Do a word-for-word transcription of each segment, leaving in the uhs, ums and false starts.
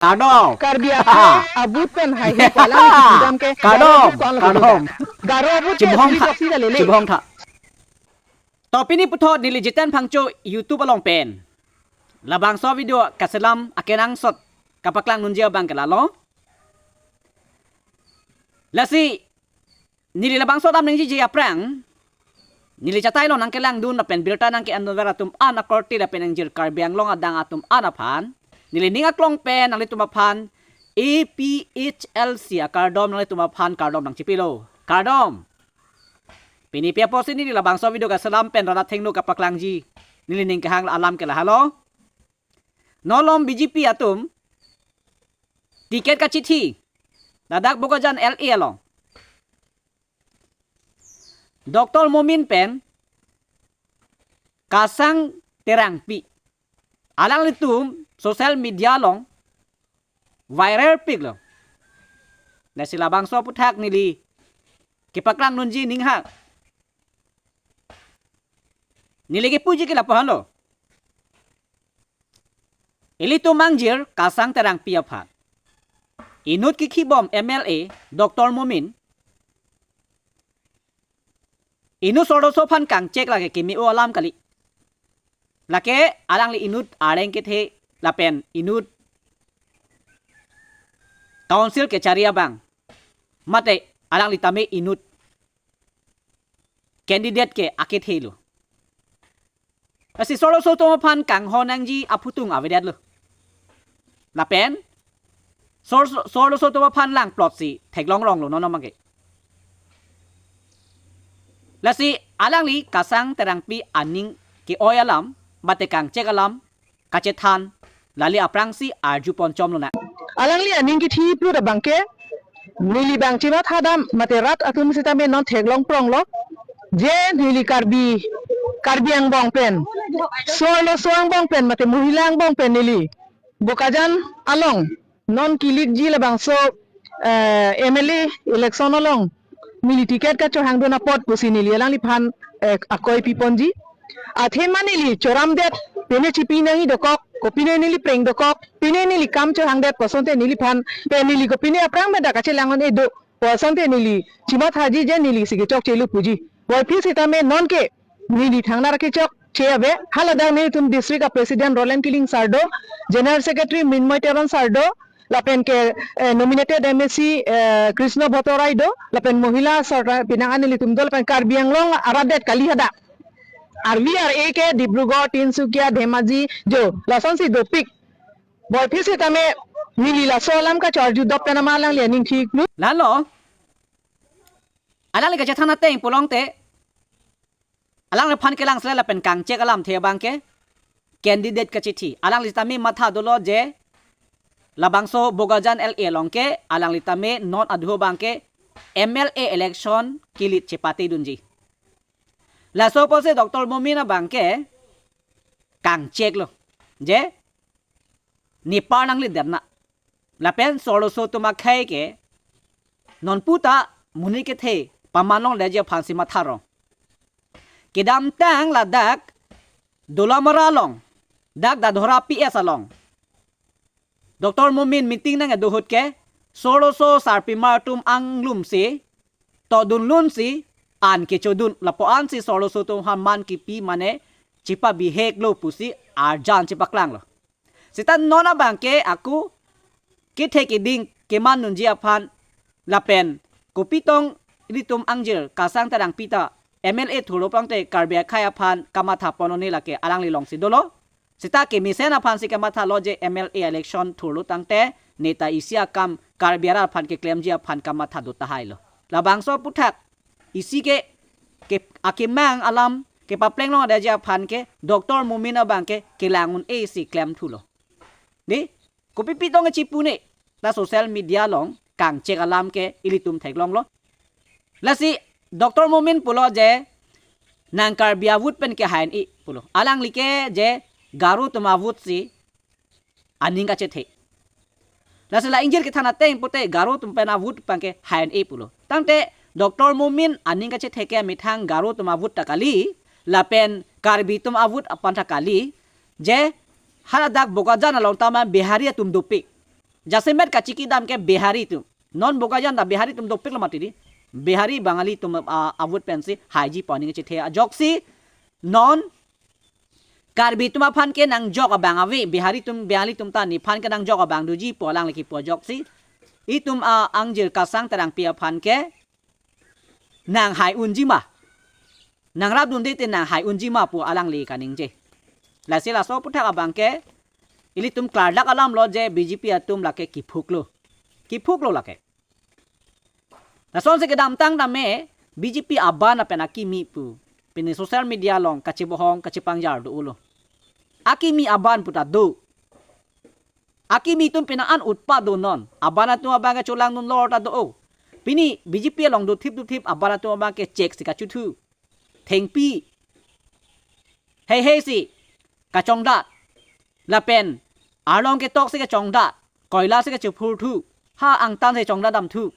Kardom. Karbi akhei a-vote pen haihui pu alang si pudam ke. Kardom, Garo a-vote ko-an lo kardom. Garo a-vote ke Chibhong suri tha, boksi da lele. Chibhong tha. To pini puthot neli Jiten Phangcho YouTube along pen labangso video kaselam akenangsot kapaklang nunji abang ke lalo. Lasi neli labangso dam nangji aphrang, neli chatai along nangkelangdun lapen birta nangke-enver atum an akorte lapen ingjir Karbi Anglong adang atum an aphan neli ning aklong pen nanglitum aphan A P H L C akardom, nanglitum aphan kardom nangchipilo. Kardom. Pini pi apotsi neli labangso video kaselam pen rat athengno kapaklangji, neli ning kehang alam ke lahelo. Nolom B J P atum ticket kachithi, ladak Bokajan L A along Doctor Momin pen Kasang Terangpi, alanglitum social media along viral piklo. Lasi labangso aphuthak neli kepaklang nunji ning ha. Neli kepuji ke lapu-an lo. Ilitum ingjir Kasang Terangpi aphan inut kekhibom M L A Doctor Momin inut sordoso aphan kangchek lake keme-o alam kali. Lake alangli inut areng kethe lapen inut council kechari abang, mate alangli tame inut candidate ke akethe lo. Lasi sordoso atum aphan kanghon nangji aphuthung avedetlo. Lapen sor sordoso atum aphan langplotsi theklong ronglo non abang ke. Lasi alangli Kasang Terangpi aning ke-oi alam, mate kangchek alam kachethan, lale aphrangsi arju ponchom lonang. Alangli aning kethi plut abang ke, neli bang chimatha dam mate rat atum sitame non theklong pronglo. Je neli Karbi, Karbi angbong pen, sordoso angbong pen mate mohila angbong pen neli Bokajan along non kilitji labangso, eh, M L A election along neli ticket kachehangdun apot pusi neli alangliphan, eh, akoi piponji. Athema neli choramdet, pine chipi nangji dokok, kopine neli preng dokok, pine neli kam chehangdet pu asonte neliphan, pe neli kopine aphrang pen ta kachelang un-e do pu asonte neli chimathaji, je neli si kechokchelo puji. Puvoiphit sitame nonke neli thangnar kechokche ave, haladak nelitum district a-president Roland Killing sir do, general secretary Mrinmoy Teron sir do, lapen ke, eh, nominated M A C, eh, Krishna Bhattarai do, lapen mohila sir pinang an nelitum do, lapen Karbi Anglong arat det kali hadak. Arvi ar-e ke Dibrugarh, Tinsukia, Dhemaji, jo, lasonsi dopik. Puvoiphit sitame neli laso alam kachorju dop pen ama alangli aning thik plut. Lalo, alangli kachethan ateng pulote, alangliphan kelang sela lapen kangchek alamthe abang ke candidate kachithi. Alangli tame matha dolo je labangso Bokajan L A along ke alangli tame non adho abang ke M L A election kilit chepatedunji. Laso apotsi Doctor Momin abang ke kangcheklo je nepar nanglit detna. Lapen sordoso atum akhei ke nonpu ta monit kethe paman longledetji aphansi matha rong. Kedamtang ladak Dolamara along, dak Dadhora P S along Doctor Momin meeting nangkedo ahut ke sordoso sarpimar atum anglumsi todun lunsi an kechodun, lapu-ansi sordoso atum aphan man kipi mane chepabihek lo pusi arjan chepaklanglo. Seta non abang ke ako kethe keding keman nunji aphan lapen kopi tong ilitum ingjir Kasang Terangpi ta M L A thurlo pangte Karbi akhei aphan kamatha pon un-e lake alangli alongsi dolo. Seta kemesen aphansi kamathalo je M L A election thurlo tangte neta isi akam Karbi arat aphan keklemji aphan kamatha do tahailo. Labangso aphuthak isi ke, ke akemang alam kepapleng longledetji aphan ke Doctor Momin abang ke kelang un-esi klemthulo. Di, kopipi tong chipu ne, la social media along kangchek alam ke ilitum theklonglo. Lasi Doctor Momin pulo je nang Karbi a-vote pen ke hai un-e pulo. Alangli ke je Garo atum a-vote si aning kachethe. Lasi la ingjir kethan ateng pute Garo atum pen a-vote abang ke hai un-e pulo. Tangte Doctor Momin aning kachethe ke methang Garo atum a-vote ta kali, lapen Karbi atum a-vote aphan ta kali, je haladak Bokajan along tame Bihari atum dopik. Jasemet kachikidam ke Bihari atum. Non Bokajan ta Bihari atum dopiklo mati di. Bihari Bangali atum a, a vote pensi haiji pu aning chethe ajoksi non Karbi atum aphan ke nangjok abang ave, Bihari atum, Bangali atum ta nephan ke nangjok abang doji pu alangli kipu ajoksi. Itum a angjir Kasang Terangpi aphan ke nanghai unji ma, nangrap dunde te nanghai unji ma pu alangli kaningje. Lasi laso aputhak abang ke ilitum klardak alamlo je B J P atum lake kiphuklo. Kiphuklo lake. Lasonsi kedamtang tame B J P aban lapen akimi pu pini social media along kachebohong kachepangjar do-olo. Akimi aban pu ta do. Akimi atum pina an utpat do non. Aban atum abang ke cholangdun lor ta do-o. Pini B J P along dothip dothip aban atum abang ke chek si kachothu. Thengpi. Hei hei si kachongdat. Lapen arlong ketok si kachongdat. Koila si kachephurthu. Ha angtan si chongdat damthu.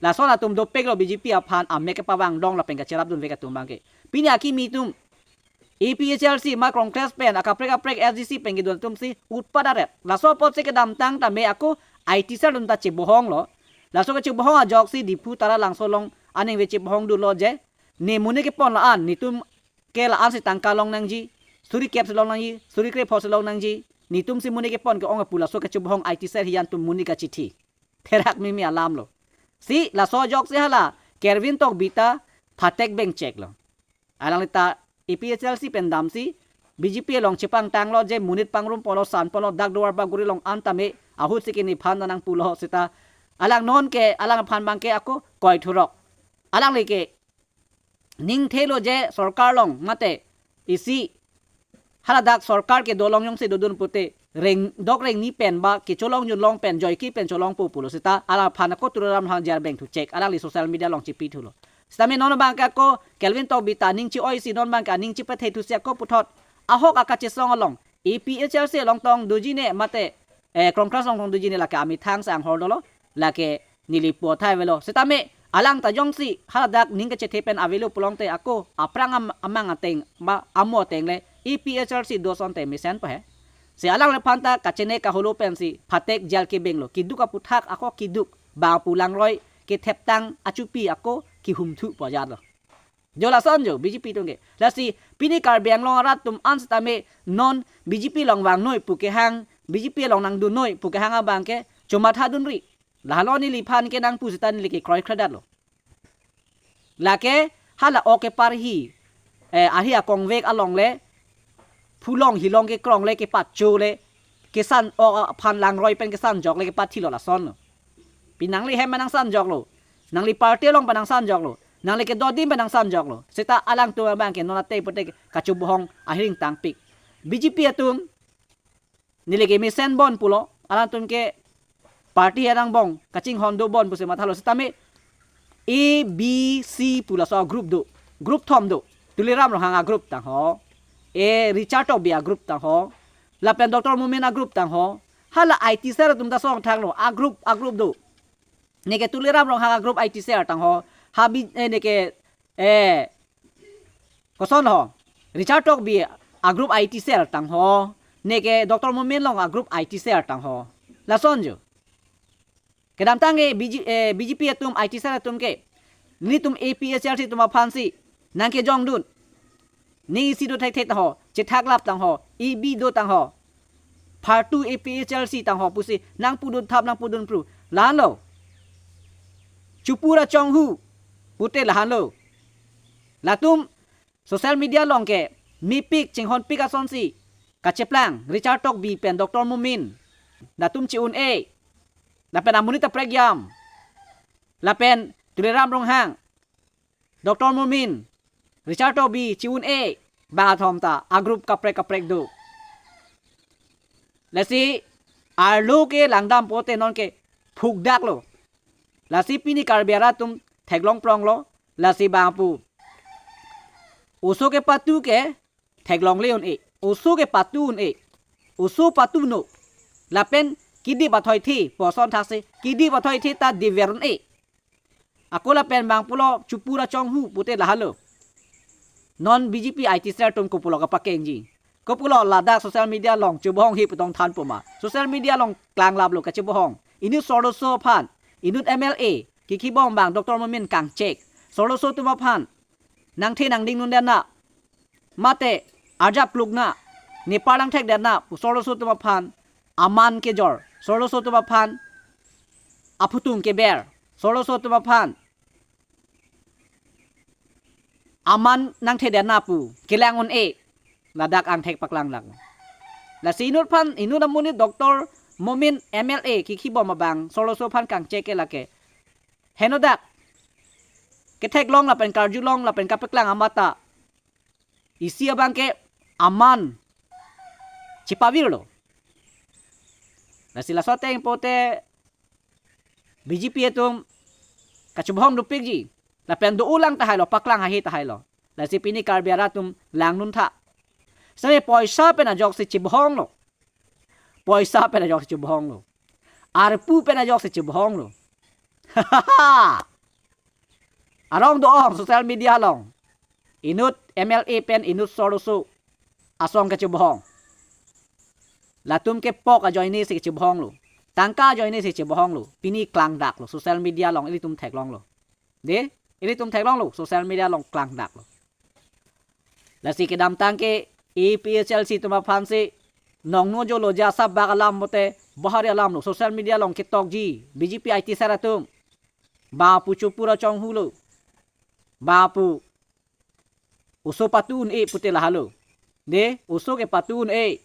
Lason atum dopiklo B J P aphan amek kepavang dong lapen kacherap dunvek atum abang ke. Pini akimi atum A P H L C ma Congress pen akaprek kaprek S D C pen kedun atum si utpat aret. Laso apotsi kedamtang tame ako I T cell atum ta chebohonglo. Laso kachebohong ajoksi Diphu Taralangso along aningve chebohong dunlo je. Ne monit kepon la-an, netum ke la-an si tangka long nangji, suri kep si long nangji, suri krepho si long nangji, netum si monit kepon ke-ong pu laso kachebohong I T cell hiyan atum monit kachithi. Therak mimi alamlo. Si laso ajoksi hala Kelvin Tokbi ta phatek bengcheklo. Alangli ta A P H L C pen damsi B J P along chepangtanglo je monit pangrum polo san polo dak Duar Bagori along an tame ahut si ke nephan ta nangpulo seta alang non ke alang aphan abang ke ako koithurok. Alangli ke ningthelo je sorkar along mate isi haladak sorkar kedo along jongsi dodun pute reng dok rengni pen ba kecholong junlong pen joike pen cholongpo pulo seta alangphan ako Tuliram Ronghang jar bengthu chek alangli social media along chepithulo. Sitame non abang ke ako Kelvin Tokbi ta aning chi-oi si non abang ke aning chipathethu si ako puthot ahok akachesong along A P H L C along tong dojine mate eh Congress along tong dojine lake amethang si anghor dolo lake neli pu athai avelo. Sitame alang ta jongsi haladak ning kachethe pen avelo pulote ako aphrang am- amang ateng ba amo ateng le A P H L C do asonte mesen pa he. Si alangliphan ta kachene kaholo pensi phatek jal kebenglo. Keduk aputhak ako keduk bang pu langroi ketheptang achupi ako kehumthu pu ajarlo. Jo lason jo B J P atum ke. Lasi pini Karbi Anglong arat atum an sitame non B J P along vangnoi pu kehang, B J P along nangdunnoi pu kehang abang ke chomatha dunri. Lahelo neliphan ke nangpu seta neli ke kroikredatlo. Lake hala ok keparhi eh arhi akongvek along le phulong hilong kekrong le kepatcho le kesan ok aphan langroi pen kesanjok le kepathilo lasonlo. Pi nangli hem pen nangsanjoklo. Nangli party along pen nangsanjoklo. Nangli kedo adim pen nangsanjoklo. Seta alangtum abang ke non ate pute kachebohong ahiring tangpik. B J P atum neli ke mesen bon pulo. Alangtum ke party angbong kachinghon do bon pusi mathalo sitame A, B, C pu laso group do. Group thom do. Tuliram Ronghang a group tangho. E Richard Tokbi a group tangho. Lapen Doctor Momin a group tangho. Hala I T cell atum ta song thanglo. A group, a group do. Neke Tuliram Ronghang a group I T cell tangho. Habi eh, neke eh koson ho. Richard Tokbi a group I T cell tangho. Neke Doctor Momin along a group I T cell tangho. Lason jo. Kedamtang ke B J, eh, B J P atum I T cell atum ke nelitum A P H L C atum aphansi nangkejongdun. Ning isi do thekthe tangho, chethak lap tangho, A B do tangho. Phartu A P H L C tangho pusi nangpudun thap nangpudun phru. Lahenlo. Chupura chonghu pute lahenlo. Latum social media along ke mepik chinghonpik asonsi kacheplang Richard Tokbi pen Doctor Momin. Latum chi-un-e. Lapen amonit ta prekyam. Lapen Tuliram Ronghang, Doctor Momin, Richard Tokbi chi-un-e. Bang athom ta a group kaprek kaprek do. Lasi arlo ke langdam pote non ke phukdaklo. Lasi pini Karbi arat atum theklong pronglo. Lasi bang pu oso kepatu ke theklongle un-e. Oso kepatu un-e. Oso patuno. Lapen kidip athoithe pu ason thaksi kidip athoithe ta diver un-e. Ako lapen bang pulo chupura chonghu pute lahenlo. Non B J P I T cell atum kopulo kapakengji. Kopulo ladak social media along chebohong hi pu tong than puma. Social media along klanglaplo kachebohong. Inut Sorloso aphan, inut M L A, kikhibom abang Doctor Momin kangchek. Sorloso atum aphan nangthe nangding nundetna, mate arjap klukna, nepar nangthekdetna pu Sorloso atum aphan aman kejor. Sorloso atum aphan aphutung keber. Sorloso atum aphan aman nangthedetna pu kelang un-e, ladak angthek paklang lang. Lasi inut aphan, inut amonit Doctor Momin M L A kikhibom abang Sorloso aphan kangchek ke lake. Henodak ketheklong lapen karjulong lapen kapeklang amat ta isi abang ke aman chepavirlo. Lasi laso ateng pote B J P atum kachebohong dopikji. Lapen do-o lang tahailo, paklang haihe tahailo. Lasi pini Karbi arat atum langdun tha. Same poisa pen ajoksi chebohonglo. Poisa pen ajoksi chebohonglo. Arpu pen ajoksi chebohonglo. Arong do-ong social media along. Inut M L A pen inut Sorloso asong kachebohong. Latum kepok ajoinesi kachebohonglo. Tangka ajoinesi chebohonglo. Pini klangdaklo social media along, ilitum theklonglo. De, ilitum theklonglo social media along klangdaklo. Lasi kedamtang ke A P H L C atum aphansi nongno jolo ja sabak alam pote bahari alamlo, social media along ketokji B J P I T sar atum. Ba pu chopur achonghulo. Ba pu oso patu un-e pute lahelo. De, oso kepatu un-e.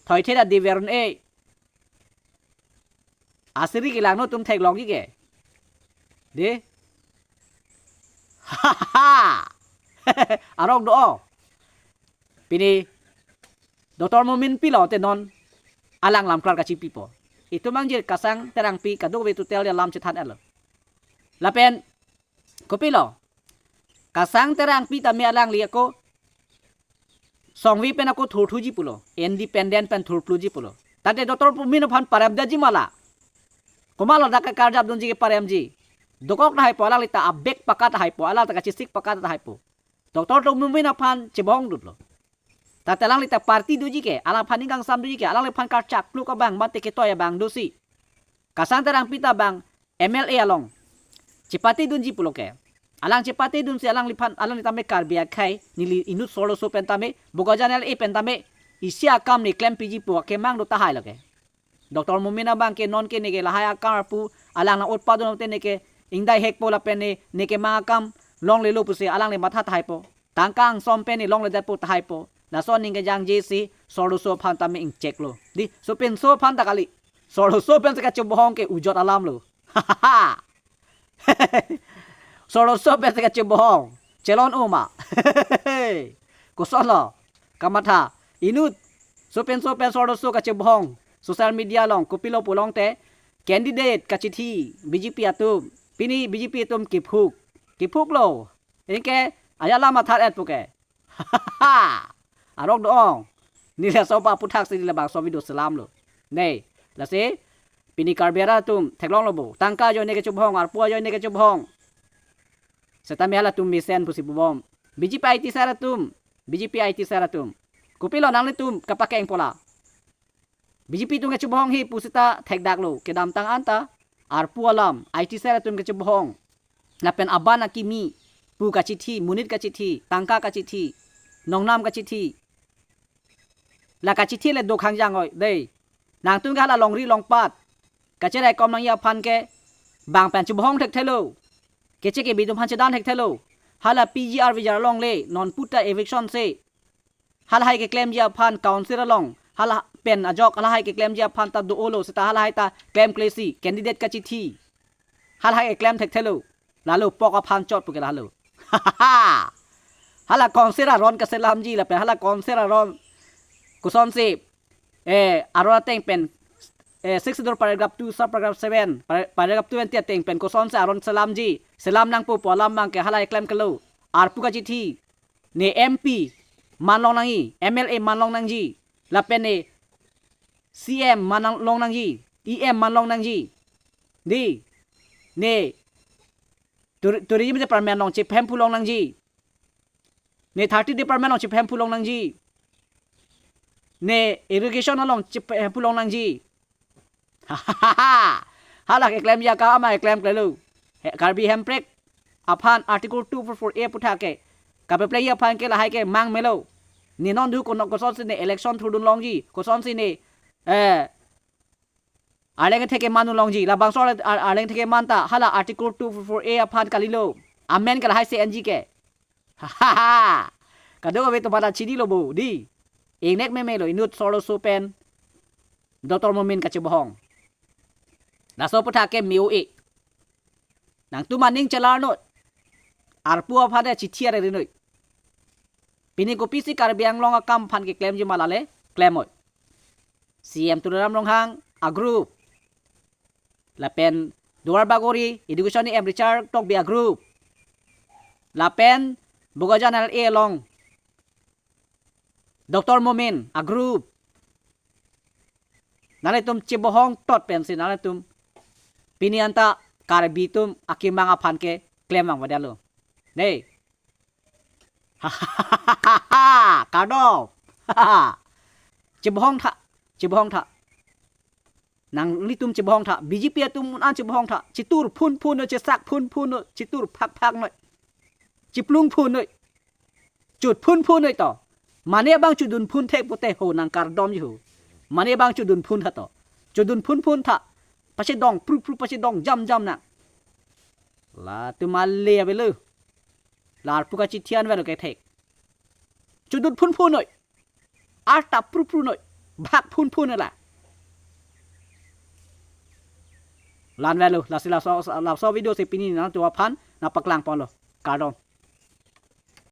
Thoithe ta diver un-e. Asiri kelang no atum theklongji ke. De. Arong do-o. Pini Doctor Momin pilo te non alang lamklar kachipipo. Itum angjir Kasang Terangpi kadokave total dia lam chethan elo. Lapen kopilo? Kasang Terangpi tame alangli ako songvi pen ako thurthuji pulo, independent pen thurphluji pulo. Tate Doctor Momin aphan paremdetji ma la. Komatlo dak karjap dunji ke paremji. Dokok tahaipo, alangli ta abek pakat tahaipo, alang ta kachesik pakat tahaipo. Doctor Momin aphan chebohong dutlo. Tate alangli ta party doji ke, alangphan ning kangsam doji ke, alangliphan karchak kluk abang, mate ketoi abang dosi. Kasang Terangpi ta abang M L A along chepate dunji pulo ke. Alang chepate dunsi alangliphan, alangli tame Karbi akhei, neli inut Sorloso pen tame, Bokajan L A pen tame, isi akam ne klempiji pu akemang do tahailo ke. Doctor Momin abang ke non ke neke lahai akam arpu alang nang-ut padun te neke ingdai hekpo lapen ne, neke mang akam longlelo pusi alangli matha tahaipo. Tangka angsom pen ne longledetpo tahaipo. Laso aning kejangjisi Sorloso aphan tame ingcheklo. Di, sopinso aphan ta kali. Sorloso pensi kachebohong ke ujot alamlo. Sorloso pensi kachebohong. Chelon-o ma. Kosonlo? Kamatha. Inut. Sopinso pen Sorloso kachebohong. Social media along kopilo pulote candidate kachithi B J P atum. Pini B J P atum kiphuk. Kiphuklo. Anke ajat alam matha-et puke. Arong do-ong. Neli laso aputhaksi neli labangso video selamlo. Ne, lasi pini Karbi arat atum theklonglo bo. Tangka ajoine kachebohong, arpu ajoine kachebohong. Setame halatum mesen pusi bubom. B J P I T sar atum, B J P I T sar atum. Kopilo nanglitum kapakeng pola? B J P atum kachebohong hi pusita thekdaklo, kedamtang anta arpu alam, I T sar atum kachebohong. Lapen aban akimi, pu kachithi, monit kachithi, tangka kachithi, nongnam kachithi. La kachithi le dok hangjang oi, dei. Nangtum ke hala longri longpat kacheraikom nangji aphan ke bang pen chebohong thekthelo. Keche kebi atum aphan chedan thekthelo. Hala P G R V G R along le, non puta eviction se. Halahai keklemji aphan council along, hala pen ajok halahai keklemji aphan ta do-olo, seta halahai ta klemklesi, candidate kachithi. Halahai keklem thekthelo. Lalo pok aphan chot puke lalo. Hala council aron kaselamji lapen hala council aron kosonsi, eh, aron ateng pen, eh, Sixth Schedule paragraph two, sub paragraph seven, para-, paragraph twenty ateng pen kosonsi aron selamji, selam nangpo pu alam abang ke halahai klemkelo. Arpu kachithi. Ne M P manlong nangji, M L A manlong nangji, lapen ne C M manlong nangji, E M manlong nangji. Di, ne tour-, tourism department along chief hemphu long nangji. Ne thirty department along chief hemphu long nangji. ne irrigation along chip eh, pulong nangji. Hala keklemji akam ama keklem klelo. He- Karbi Hemprek aphan Article two four four A aputhak ke kapeplengji aphan ke lahai ke mang melo. Ne non du kono kosonsi ne election thurdun longji, kosonsi ne eh arleng theke man longji, labangso ar- arleng theke man ta hala Article two four four A aphan kalilo. Amen ke lahai se enji ke. Kadokave to pada chinilo bo di. Ingnek memelo inut solo supen Doctor Momin kachebohong. Laso aputhak ke meo e. Nangtum aning chelar noi. Arpu aphan chithi arere noi. Pini kopisi Karbi Anglong akam aphan keklemji ma lale klem noi. C M Tuliram Ronghang a group. Lapen Duar Bagori Education E M Richard Tokbi a group. Lapen Bokajan L A along Doctor Momin a group. Nanglitum chebohong tot pensi nanglitum pini anta Karbi atum akemang aphan ke klem vang vadalo. Nei. Kardom. Chebohong tha, chebohong tha. Nanglitum chebohong tha, B J P atum an chebohong tha. Chitur phun phun noi, chesak phun phun noi, chitur phak phak noi, chiplung phun noi, chut phun phun noi to. Mane abang chodun phun thek pote ho nangkardom ji ho. Mane abang chodun phun tha to. Chodun phun phun tha. Pachedong pru pru, pachedong jam jam nang. Latum ale avelo. La arpu kachithi an velo kethek. Chodun phun phun noi. Arta pru pru noi. Bhak phun phun noi la. La-an velo, lasi laso laso video si pini nangtum aphan nangpaklang ponlo. Kardom.